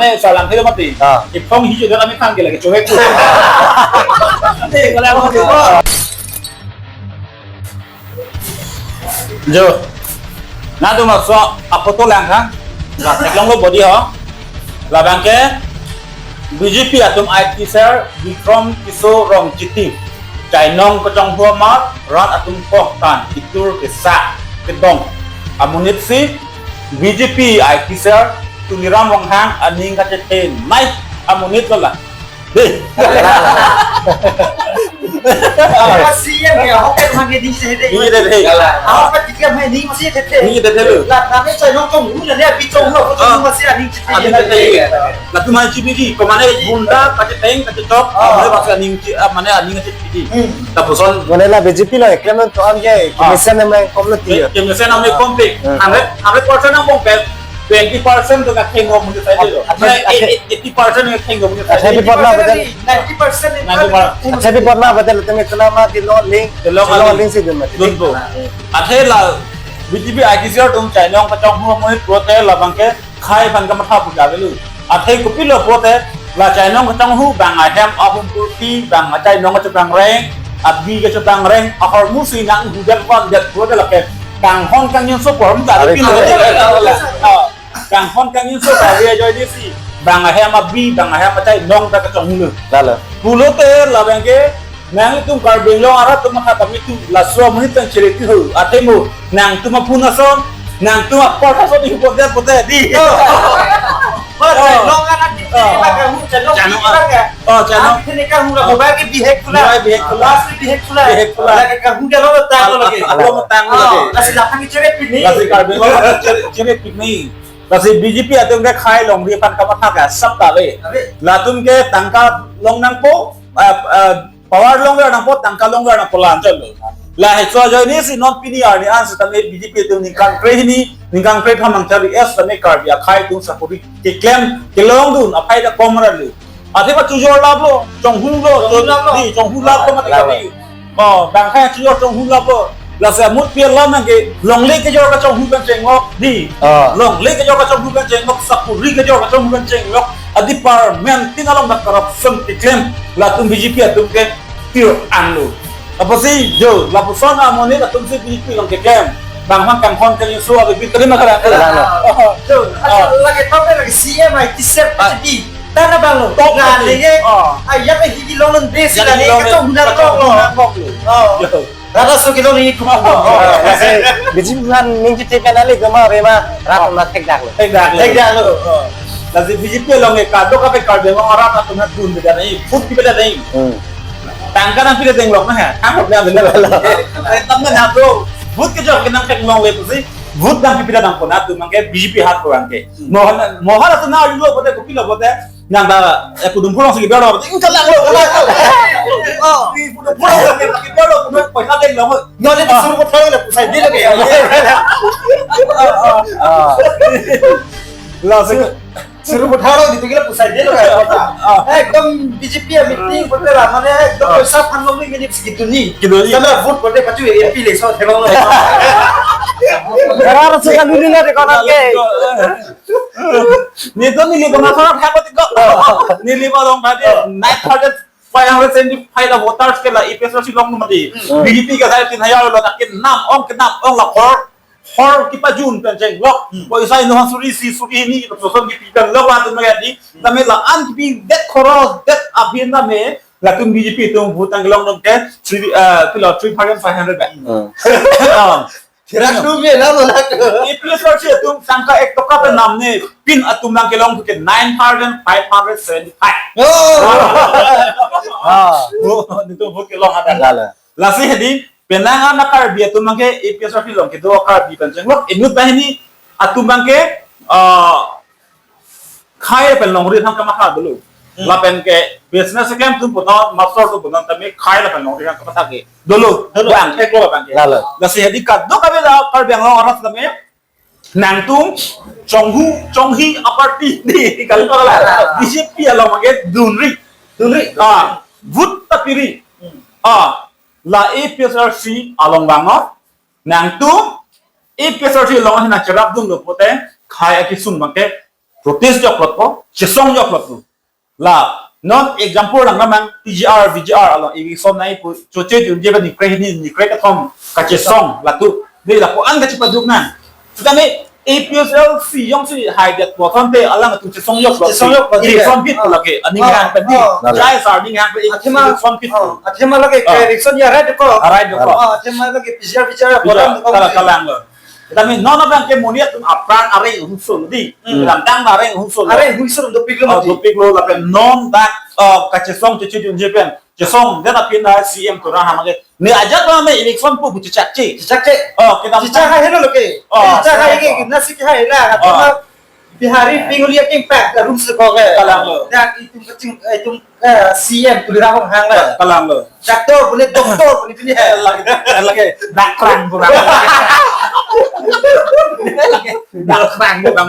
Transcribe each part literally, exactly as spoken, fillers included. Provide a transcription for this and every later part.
Eh, salam hello mati. Ah. Iphong hijau dan kami tanggal lagi cowek. Eh, kalau aku Jo. Nangtum laso aphoto lang ha. La theklonglo bodi ho. Labang ke B J P atum I T cell Bikram Tisso Rongchiti. Chainong kachonghu amat rat atum kok tan kitur kesa kedong. Amonit si B J P I T cell Tuliram Ronghang aning kachethe nai amonit lo la. Dei. Apa sih yang dia hok kan hanya di sini deh. Iya deh, deh. Apa tiga main ini masih teteh. Iya deh, deh, lu. Lah, tapi saya nongkrong dulu dan dia bicong lo, Ah. Masih ada yang Ada yang teteh. Latum hanya cipiji, kemana bunda, kaceteng, kacecok, Ah. Mulai masih aning ci-, ah, mana aning cipiji. Hmm. Lapuson. Mana la B J P lo, eklemen to am ye, Ah. Kemesen nama yang kom lo tiga. Kemesen nama yang kom tiga. Hmm. Hundred, hundred percent yang bong pen, twenty percent to kakheng ngom mungkin saja lo. Apa, Mana apa, eh, eh, eighty percent yang kheng ngom mungkin saja. Apa, apa, apa, Ninety percent. Ninety percent. Acha, bipot ma betul, tumi kena ma di long ling. Di long ling. Long ling si dun mati. Dun po. Athe la B J P I T cell atum chainong kachonghu amonit pulote labang ke khei aphan kamatha pu kave lo. Athe kopilo pulote la chainong kachonghu bang ahem ahum purti bang achainong kachepangreng abi kachepangreng ahormu si nang hujan pan jat pulote lake kanghon kangjinso ahormu kave Are pilo. Are. Ah. Kanghon kangjinso kave ajoine si bang ahem abi bang ahem achainong ta kachonghu lo. Lalo. Pulote labang ke nangtum Karbi Anglong arat atum matha kami tu laso amonit tang chere ti ho athe mo nangtum aphun ason nangtum apor ason ihu pote pote dei. Oh. Oh, Oh. Chainong arat di Oh. Chainong arat. Oh, chainong. Ang kini kamu lah Oh. Mobile ke bihek pula. Mobile bihek pula. Bas ke bihek pula. Bihek pula. Lagi kamu dia lo tang lagi. Lo tang lagi. Oh, lasi lapang chere pini. Lasi Karbi Anglong chere, chere pini. Lasi B J P atum ke khei longri aphan kamatha ke sap kave. Kave. Latum ke tangka long nangpo, eh, eh, power longver nangpo, tangka longver nangpo la anchot lo. Lahei ajoine si non pini arni an setame B J P atum ningkan kre hini, ningkan kre tham nangchari es setame Karbi akhei atum sakori keklem kelong dun aphai ta kom ra lo. Athe pa chojor lap lo, chonghu lo, Chonghu lap lo. Di, chonghu lap lo mati Lap lo. Kami. Oh, bang akhei chojor chonghu lap lo. Lasi amut pi alam nang ke longle kejor kachonghu kan chenglok. Di. Ah. Longle kejor kachonghu kan chenglok, sakori kejor kachonghu kan chenglok. Adi parmen tin along dak corruption keklem. Latum B J P atum ke tir an lo. Apotsi jo, lapuson amonit atum si B J P along keklem. Bang bang kanghon kangjinso abi bi terima kasih. Terima kasih. Oh. Jo, Ah. Lagi top lagi C M I T cell Ah. P T. Tana bang lo. Top Nah, lagi. Lagi. Oh. Ah, yang ini di long dun desi Yang lagi di long kacau dun, guna kacau kok lo. Guna kok lo. Oh. Jo. Rata so kilo ni. Oh, oh, oh. Lasi B J P aphan ning chethe pen ali gema rema rat Oh. Ma thekdak lo. Thekdak lo. Thekdak lo. Oh. Lasi B J P along ke kadokave Karbi Anglong arat atum na dun beda nai, vote beda nai. Hmm. Tangka nangpi le denglok na ha. Tangka beda nai. Eh, eh, tam na na bro. Vote kejor ke nangthek long le pusi. Vote nangpi beda nangpo na atum abang ke B J P hat kurang ke. Hmm. Mohan, Mohan atum na lo bote kopilo bote. Nang ta, eh, kudum phulong si kibero, ingkal lang lo, kalang lo. Oh. Di kudum phulong si kibero, kudum poisa deng lo. Nyo ni Ah. Suru putharo le pusai dilo ke. Ah. Langsung Suru putharo di tu kila pusai dilo ke. Ah. Ekdom B J P meeting bote la, mane ekdom Ah. Poisa phan lo ni mini segitu ni. Gitu ni. Sampai vote bote pachu M P le so thelong lo. Gara suka luli na de konan ke. Nelitum neli bang asar thak ko tiko. Neli bang dong tadi nine thousand five hundred seventy-five voters ke la A P H L C along mati. Hmm. B J P ke sai tin hayar lo ta kenam ong kenam ong la hor hor kepajun pen chenglok. Hmm. Poisa ino han suri isi suri hini proportion kepi pen lok la atum lagi di. Tame la an kepi det khoros det abhin tame latum B J P atum vote tang kelong dong ke three, eh, pilo three thousand five hundred ba. Hmm. Ah. Thirak tu me la mo lak. A P H L C atum tangka ek toka pen namne pin atum abang kelong ke nine thousand five hundred seventy-five. Oh. Ah. Oh, nelitum vote kelong ada. Lala. Lasi hedi penang an Karbi atum abang ke A P H L C along kedo Karbi pen chenglok inut banghini atum abang ke, ah, khei lapen longri athang kamatha dolo. Hmm. Lapen ke business keklem atum punon, master atum punon tame khei lapen longri athang kamatha ke dolo. Dolo. Bang, theklo bang ke. Lalo. Lasi hedi kadokave la Karbi Anglong arat tame nangtum chonghu, chonghi aparty di kali ko la. B J P along abang ke dunri. Dunri. Ah, vote ta piri. Hmm. Ah, la A P H L C along abang no. Nangtum A P H L C along hina cherap dunlo pote khei akesung abang ke protest joklot po, chesong joklot po. La, non example lang namang T G R, V G R along eviction nangji pu, choche junje ba nikre hini, nikre kethom kachesong latum. Dei lapu-an kachepaduk nang. Sitame A P H L C jongsi haidet po thom te alanglitum chesong joklot. Chesong joklot, eviction, ya, pit, ah, lake, aning, ah, hang pen di. Ah. Jai sar ning hang pen, athema, eviction pit. Ah, athema lake, ah, eviction ya right ko. Ah, right ko. Ah, athema lake P G R, V G R, P G R, bolam ko. Kalang, kalang lo. Tame non abang ke monit atum apran areng ahut solo di. Hmm. Kedamtang areng ahut solo. Areng ahut solo dopiklo, oh, mati. Dopiklo lapen non dak, eh, kachesong cheche junje pen. Chesong, dan apin na C M Tuliram Ronghang ke. Ne ajat na me eviction pu bu chechakche. Chechakche. Oh, kedamtang. Chechak ha helo lo ke. Oh, chechak ha ke, oh, nasi ke ha hela. Oh. Bihari Bengali akengpak arum si ko ke. Kalang lo. Dak itum kaching, itum, eh, C M Tuliram Ronghang la. Kalang lo. Doctor pu ne, doctor pu ne, pu ne. Eh, lake, eh, lake. Dakrang pu ne. Dakrang pu ne.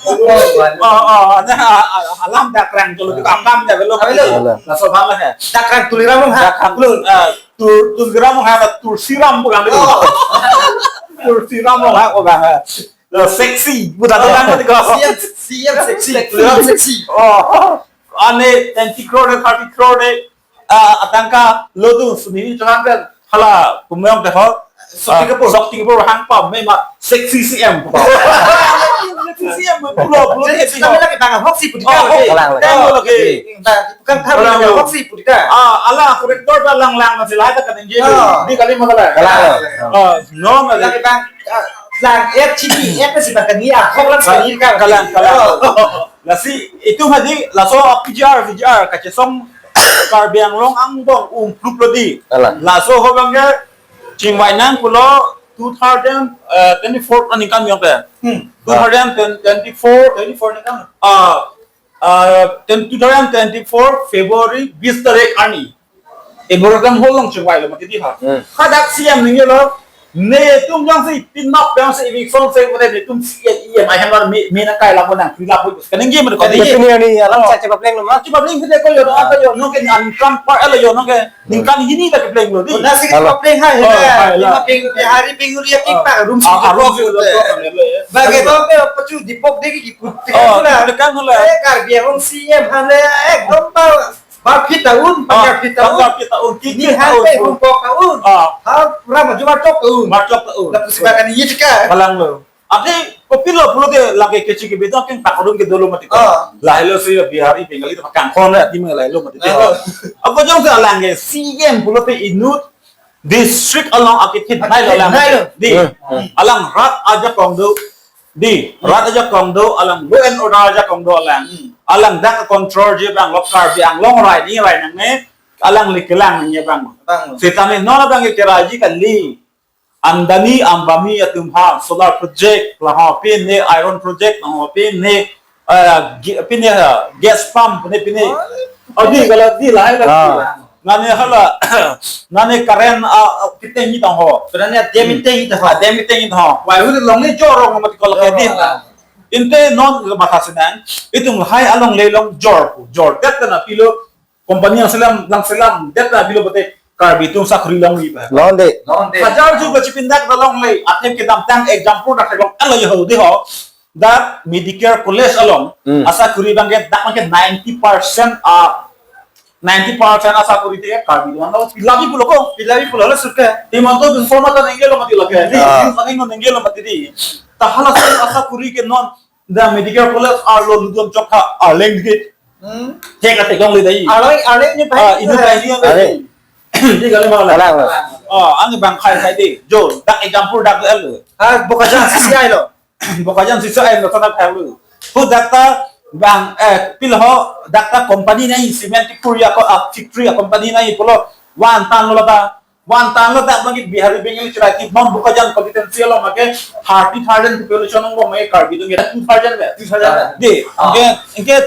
Oh, oh, oh, na, ah, ah, alam dakrang cholo, di kam kam ja belo. Belo. Laso abang la he. Dakrang Tuliram Ronghang. Dakrang. Belum. Eh, Tul-, Tuliram Ronghang, Tulsiram pu ne. Oh. Tulsiram Ronghang, oh, bang. Eh, sexy, buta to, oh, lang ko. C M, C M sexy, sexy. Sexy. Oh, ane twenty crore, thirty crore, ah, atangka lo dun, Sunil Chauhan pen, hala, kumyong te ho, Shakti, ah, Kapoor. Shakti Kapoor hang pam, me ma sexy C M. Sexy C M, pulo, pulo. Jadi, sexy, kami lagi bang hoksi pu di ka, oh, lagi. Kalang, kalang. Kalang lagi. Bang, bukan kami, kalang, lagi hoksi pu di ka. Ah, ala, corrector ta lang lang, masih lahai ta kaningje. Ah. Di kali masalah. Kalang. Ah, no, lagi bang. Ah, lang, eh, chini, eh, pesi makan iya, kok lang, kalang, sekali kan. Kalang, kalang. Oh. Lasi, itum hadi, laso P G R, V G R, kachesong Karbi Anglong angbong umplup lo di. Kalang. Laso ho bang ke, chingvai nang pulo two thousand, eh, twenty-four aningkan yong ke. Hmm. Two thousand twenty-four, twenty-four aningkan. Ah, ah, ten, two thousand twenty-four February bis tarik arni. Memorandum hall along chingvai lo mati di ha. Hmm. Hadak C M ningje lo, netum jongsi pinap jongsi eviction se pute netum C M, E M, ahem lar me, me nangkai lapu nangkri lapu. Kaningje mati ko di. Kaningje ni alam, oh, sa chepapleng lo ma. Chepapleng pute ko yo, ah, ko yo, nonke income per lo yo, nonke ningkan hini ta kepleng lo di. Nasi, halo, kepapleng hai, oh, hai, hai, la. Lima peng, hari peng uri ya, ah, kita room, ah, si room, room, room, room. Bagi to pe pachu dipok de ki put. Oh, tekan hula. Tekan hula. Eh, Karbi Anglong C M hale, eh, ekdom pa. Barphit ta un, ah, pangkar phit ta un. Pangkar phit ta un, kiki, ni ta un, hangke hungkok ta un. Ah. Ha, pura maju marchok ta un. Marchok ta un. Lapusi bang kaningje ka. Kalang lo. Ate, kopilo pulote lake kechi kebedong keng tak arum ke dolo mati ko. Ah. Lahelo si Bihari Bengali ta kangkon la di me lahelo mati ko. Ah. Ako jongsi alang ke C M pulote inut district along akithin nai lo alang. Nai lo. Di. Hmm, hmm. Alang rat ajakong do. Di, rat ajakong do, alang law and order ajakong do alang. Hmm. Alang dak control ji abang lo, Karbi Anglong rai ni rai nangne, alang le kelang nangji abang. Bang. Sitame non abang ke keraiji kali. Amdani Ambani atum ha, solar project, laho pine iron project, laho pine, eh, gi-, pine, eh, gas pump, pine, pine. Oh. Oh, di, kalau di lahai la. Ah. Nane hala, nane current, ah, ah, piteng ni tang ho. Current ni adim piteng ni tang ho. Adim piteng ni tang ho. Wai hu longle jor rong mati kalau ke di. Jor rong. Inte non matha senang. Itum hai alongle along jor pu. Jor. Det kana pilo company yang selam, lang selam. Det kana pilo bote Karbi atum sakri longri pa. Longle. Longle. Hajar ju kachipindak ta longle. Atem kedamtang example dak long. Ala yo ho di ho. Dak Medicare College along, hmm, asakuri abang ke dak abang ke ninety percent, ah, ninety percent asakuri te Karbi atum lo, pilabi pulo ko. Pilabi pulo lo surke. Himanta Biswa Sarma ta ningje lo mati lake. Di, ah, di, saking lo ningje lo mati di. Ta hala sa asakuri ke non, dak Medicare College arlo ludun chokha, arleng dikit. Hmm. Thek athek long le dai. Arleng, arleng ni pai. Ah, ini pai ni. Arleng. Di kali malam. Kalang lo. Ah, ani bang khai khai di. Jo, dak example dak lo. Ah, Bokajan C C I lo. Bokajan C C I lo sana phalu. Pu dak ta bang, eh, pil ho, dak ta company nai cement ki puri ako, ah, factory a company nai pulo one ton lo ta. One ton lo dak bang Bihari Bengali chira ki non Bokajan constituency lo make thirty thousand population lo make Karbi atum two thousand le. Two thousand le. Di, ah, ke, ke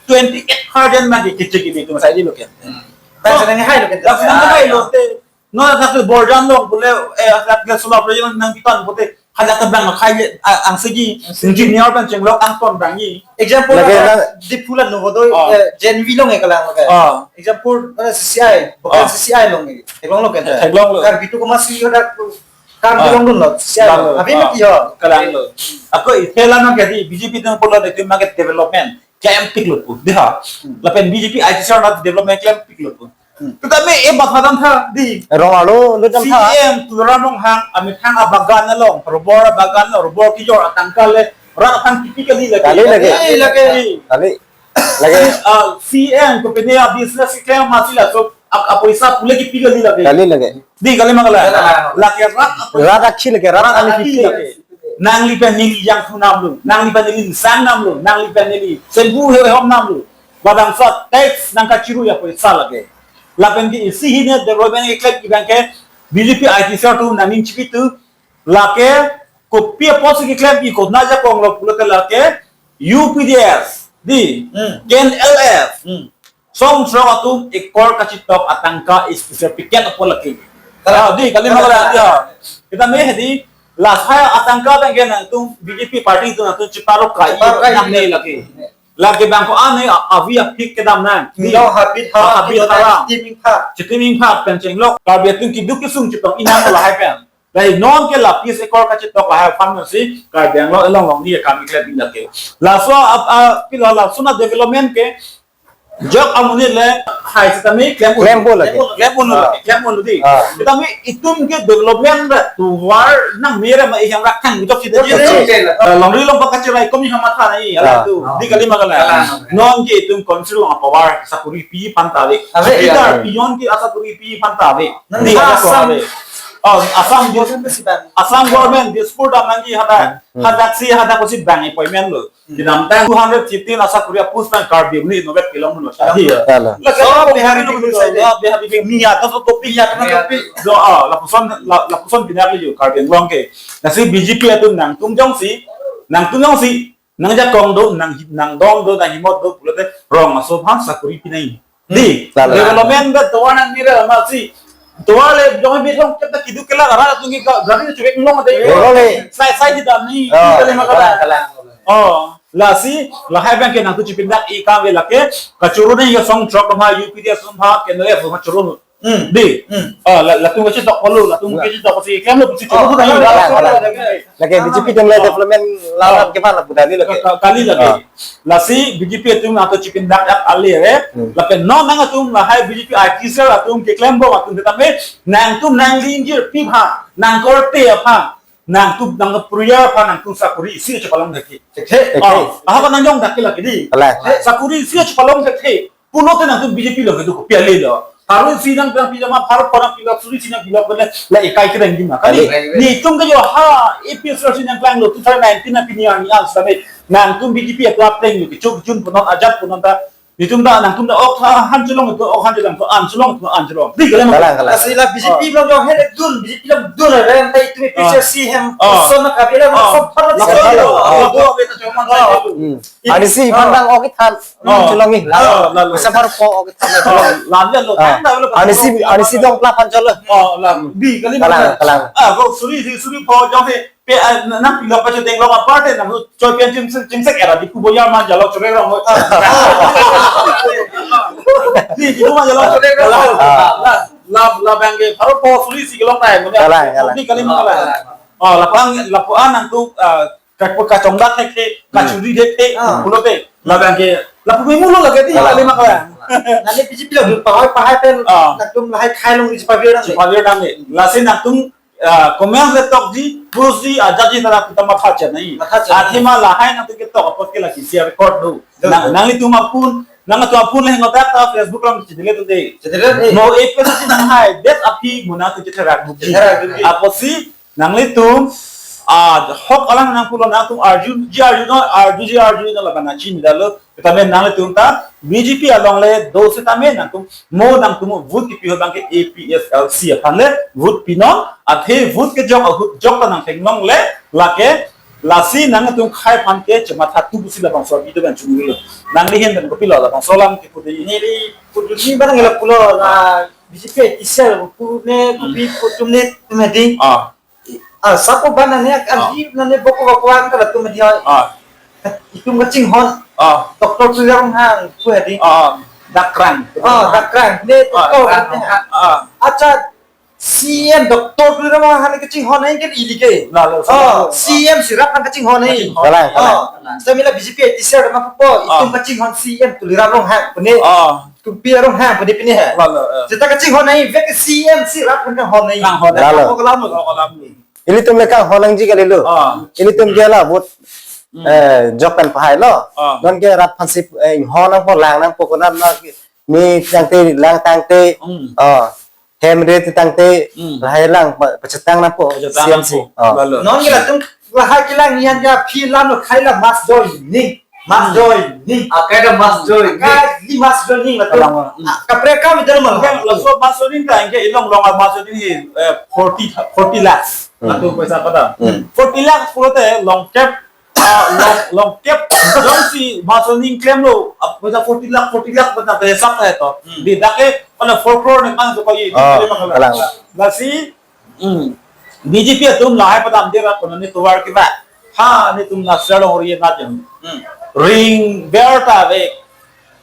twenty-eight thousand make kichik di tu sai di lo ke. Hmm. Dak sana ni hai lo ke. Dak sana ni hai lo te. No, dak ke Borjan along pule, eh, dak ke solar project nangpiton pute, hajat bang khai le, ah, angsigi, angsigi, engineer bang chenglok angton bang ni. Example, lagi na, di pula Navodaya, oh, eh, J N V along e kalang lagi. Oh. Example, eh, C C I, bukan, oh, C C I along e. Theklong lo kan? Theklong lo. Karbi atum komat si yo dak, Kam Ah. kelongdunlo, siya Lalo. Abin Ah. mati ho. Kalanglo. Ako ithela nang kadi B J P nang pulo de tim market development klempiklo pu. Diha. Hmm. Lapen B J P I T C R na development klempiklo pu. Hmm. Tetapi eh matha damtha di. Rong arlo lo damtha. C M Tuliram Ronghang amethang abagan along, rubber abagan along, rubber kejor atangka le, rat atang kipi kali lagi. Kali lagi. Eh, lagi. Kali. Lagi. Ah, C M ko pene a business ke masi laso ap apoisa pule kipi kali lagi. Kali lagi. Di kali ma kali. Kali. Lagi rat apoisa. Rat aksi lagi, rat Rat ami aksi kipi. Lagi. Nangli pen neli jangthu namlo, nangli pen neli sang namlo, nangli pen neli sembu he hom namlo. Badang sa tax nangkachiru apoisa lagi. Lapen ke isi hini development keklem abang ke B J P I T C R atum nangning chipi tu lake kopi apotsi keklem i kona ajakong lo pulote lake U P D S, di, Hmm. K N L F, Hmm. song song atum ekor kachetong atangka special piket apot lake. Kalang. Ah, di, kali ma kalang, Kalang. Ya. Kita meh di, lahai atangka abang ke nangtum B J P party atum nangtum cheparo kai, Cheparo kai. Nang ne lake. Lake abang ko ane a-, avi apik kedam nang. Di. Lo habit ha, Ah, habit habit ha. Haram. Timing ha. Chitiming ha pen chenglok. Karbi atum keduk kesung chetong inang lahai pen. Lahai non ke lapis ekor kachetong lahai aphan si Karbi Anglong along along ni kam iklem inang ke. Laso ap, a, pilo laso na development ke jok amonit le hai sitame klem Klem bol lagi. Klem bol Ah. lagi, klem bol di. Ah. Sitame itum ke development da tovar nang mera ma iham rak thang jok sita Jok ji. sita. Eh, longri long pakachirai komi hamatha nai, ala Ah. tu. Di kali ma kalang. Kalang. Non ke itum council along power sakuri pi aphan ta ave. Ave. Leader Iya. Pion ke asakuri pi aphan ta ave. Nang Di ala Assam. ko ave. Oh, Assam Assam government si bang. Assam government, Dispur dam nangji hadak. Hmm. Hadak si hadak ko si bang appointment lo. Hmm. Kedamtang two hundred fifteen asakuri apus tang Karbi ni nobet kelong lo. Iya. Iya. Iya, lah. Lagi So, Bihari Bihari lo Bihari lo. Bihari. Iya, Bihari Bihari. Niya ta so topi ya kana Iya. topi. Do, ah, lapuson, la-, lapuson Bihari lo Karbi Anglong ke. Lasi B J P atum nangtum jongsi, nangtum jongsi, nangjakong do, nang, nangdong do, nanghimot do, pulote rong aso aphan sakuri pinai. Di, Lalo. Development da tovar nang mera masi. Tovar le jong bithong kita kidu kela arat atum ke ga-, gari chubek long ade. Betul, le. Sai, sai di dam ni, Oh, kita lima kala, kala. Kala. Oh, lasi, lahai abang ke nangtum chipindak i kam ave lake, kachuru ni ya song trok ma U P D S ma kenle ma churu. Hmm. Di. Hmm. Ah, la, latum kachetong polo, latum Hmm. kachetong si klem lo pusi Oh, churu tu kala, kala, kala. Lake B J P atum le Ah. development la Ah. ke mana budani lake. Ka-, ka-, kali lake. Ah. Lasi B J P atum nangtum chipindak dak ale re. Hmm. Lapen non nangtum lahai B J P I T C R atum keklem bom atum tame nangtum nanglingjir pi aphan, nangkorte aphan, nangtum nangpruya aphan nangtum sakuri isi chepalong thek. Thek. Oh, aha ko nangjong dak lake di. Kalang. Sakuri isi chepalong thek. Pulote nangtum B J P along kedo kopi ale lo. Taro isi nangpi jama pharo pharo pilo suri isi nangpilo kene la ekai kedeng di ma. Kali. Kali. Netum ke jo ha A P H L C nangklanglo two thousand nineteen na pini arni al same. Nangtum B J P atum apleng lo kechok jun punon ajat punon ta. Netum ta nangtum ta ok tha han chelong to ok han chelong to an chelong to an chelong. Di kali ma. Kalang, kalang. Asli la B J P Oh. along jo hele dun, B J P along dun aren ta itum Oh. A P H L C hem Oh. son na kabila Oh. so pharo Oh. pharo. Oh. Oh. Oh. Hmm. Arnisi Oh. pandang ok than. Oh. Chelong ni. Oh, lalu. Bisa baru po ok than. Oh, lalu, lalu. Ah. Tang, lalu, Arnisi, lalu. Arnisi dong pla pan cholo. Oh, lalu. Di kali Kalang, ma. Kalang. Ah, kok suri, suri, suri po jong he. Pe, ah, na, na pilok pa chuteng long apart he, na choi pian chim, chim sek era di kubo ya man jalo chore rong. Di, di kubo man jalo chore rong. Ah. La, la, la bang ke, baru po suri si kelong tai. Kalang, kalang. Di kali ma kalang. Oh, lapu-an, lapu-an nangtum, ah, Ka-, kachongdak thekthe, Hmm. kachuri thekthe, Ah. pulote, labang ke, lapu memulo lake di, Kalang. Kali ma kalang. Nani B J P along pahai, pahai pen, Ah. nangtum lahai khai long isi pavir nang. Isi pavir nang le. Lasi nangtum, ah, comment le tokji, post ji, ajatji ta nangtum ta matha chet nai. Matha chet nai. Athema lahai nangtum ketok apot ke lake isi record do. Do, Nang, do. Nanglitum apun, nangtum apun le ngotak ta Facebook along chedele tu de. Chedele tu de. Mo A P H L C nanghai, det aphi mo nangtum chetherak bukji. Chetherak bukji. Apotsi, Nanglitum, ah, hok alam nangpulo nangtum arju, ji arju non, arju, ji arju non laban nangchini dalo. Tame nanglitum ta B J P along le do setame nangtum mo nangtum vote kipi ho abang ke A P H L C aphan le vote pinon, athe vote kejok, vote jok ta nangtheklong le lake lasi nangtum khai aphan ke chematha tu pusi labangso video ban chunilo. Nangli hin dan kopilo labangso alam kipu de. Neli puduni bang la pulo la B J P official pu ne kopi pu tum ne tum hedi. Ah. Ah, sapo ban nane Ah. arji nane boko boko ang kala tum hedi. Ah. Itum kachinghon. Ah. Doctor Tuliram Ronghang pu hedi. Ah. Dakrang. Ah, dakrang. Ne Ah, doctor dakrang. Ne. Ah. Acha C E M Doctor Tuliram Ronghang aphan kachinghon nangji ke ili ke. Lalo, oh, lalo. C E M si rat aphan kachinghon nangji. Kachinghon. Kalang, kalang. Oh, seta mila B J P T C R ma pupo, ah, itum kachinghon C E M Tuliram Ronghang pu ne. Ah. Tupi Ronghang pu ne pini he. Lalo, eh. Seta kachinghon nangji, vek C E M si rat aphan kanghon nangji. Kanghon. Lalo. Kalang, kalang. Ilitum le kanghon nangji kalilo. Ah. Ilitum ke la vote, hmm, eh, jok pen pahai lo. Ah. Non ke rat aphansi, eh, inghon nangpo, lang nangpo konat na, ne tangte, lang tangte. Hmm. Ah. Hem ret tangte, hmm, lahai lang pa-, pachetang nangpo, pachetang C E M si nangpo. Oh. Lalo. Non ke latum lahai kelang yan ke aphi lam lo khai la mass joining. Mass, hmm, joining. Akai ta mass joining. Akai di mass joining latum. Kalang, hmm. Ah, kaprek kam itu mal. Kan laso mass joining ta anke ilong long mass joining hi, eh, forty, forty lakhs. Hmm. Latum paisa pada. Hmm. Forty lakhs pulote longkep, ah, long, longkep jongsi mass joining klemlo, ah, paisa forty lakh, forty lakh paisa ta hisap ta to. Hmm. Di dak ke pada four crore ne kan to koi. Oh, kalang. Lasi, hmm, B J P atum lahai padam dera kono ne tovar ke ba. Ha, netum na shalong ri na jeng. Hmm. Ring ber ta ve.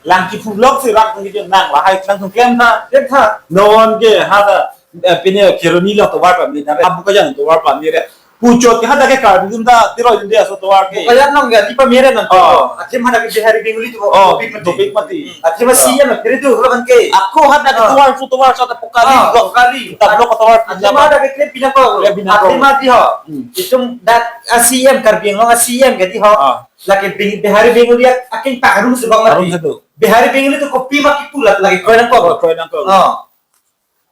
Lang kephu lok si rat ngi jeng nang lahai lang tum klem tha. Klem tha. Non ke ha ta, eh, pine Kheroni lo tovar pame na re. Abu ka jang tovar pame re. Puchot ke ha ta ke Karbi atum ta tiro jun dia so tovar ke. Kaya nang ya di pame re nang. Oh. Akhir mana ke Bihari Bengali tu. Oh, topik mati. Topik mati. Hmm. Athema, ah, C E M na phiri tu, holo kan ke. Ako hat na, ah, tovar su tovar sa ta pokali, ah, blok pokali. Ta blok tovar. Athema dak ke klem pinang ko. Klem pinang ko. Athema di ho. Hmm. Itum dak a C E M Karbi Anglong a C E M ke di ho. Ah. Lake Bing-, Bihari Bengali akin parum se bang mati. Parum se tu. Bihari Bengali tu kopi ma kipu la lake kroi nang ko. Oh, kroi nang ko. Oh.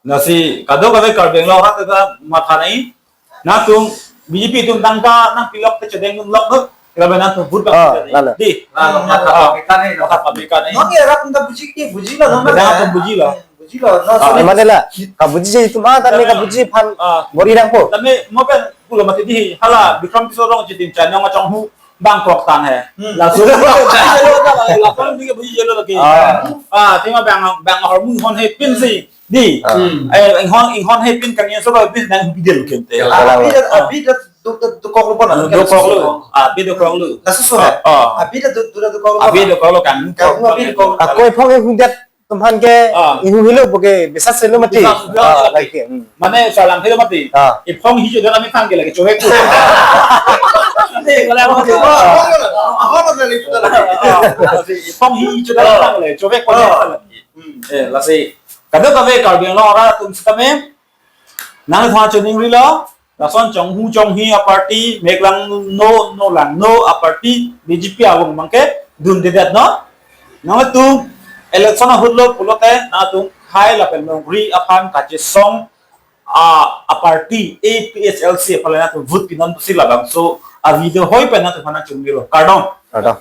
Lasi kadokave Karbi Anglong arat ta matha nai. Latum B J P atum tangka nangpilok te chedeng lok do. Kira latum vote, ah, bang lalo. Di. Ah, matha, ah, pamikan ni, matha pamikan ni. Non ke rat ta buji ke, buji lo, non. Rat ta buji lo. Buji lo, non. Ah, so mane la, kabuji je itum ah, tame, ah, kabuji aphan, ah, bor-i nangpo. Tame mo pen pulo mati di, hala Bikram Kishore Rongchithin China ngachong hu bang kok tang he. Hmm. Laso, laso, laso, laso, laso, laso, ah, ah, tema bang, bang hormone hon he pin si. Di. Ah. Hmm. Eh, inghon, inghon he pin kami so ba pin nang bidel kente. Ya, ah, abi dak, ah, abi dak do, do, dokok lo pon. Dokok lo. Ah, abi dokok lo. Laso so. Ah, ah. Abi dak do, do, dokok lo. Abi dokok lo kan. Kamu abi dokok. Ako iphong e hudet tum aphan ke, ah, ihu hilo bo ke bisa selo mati. Bisa selo, ah, mati. Lagi. Hmm. Mane salam hilo mati. Ah. Iphong hi chuda kami thang ke lagi chowek. Ni kalau mati. Ah. Ah, ah, ah, ah. Iphong hi chuda kami thang ke lagi chowek. Ah. Hmm. Eh, lasi. Kadokave Karbi Anglong arat atum sitame nang thang chuning rilo, lason chonghu chonghi a party, mek lang no, no lang no a party, B J P abang abang ke dundedet non. Nangtum election ahut lo pulote nangtum hai lapen longri aphan kachesong a, a party A P H L C aphan nangtum vote pinon pusi labangso a video hoi pen nangtum aphan chuning rilo. Kardom. Kardom.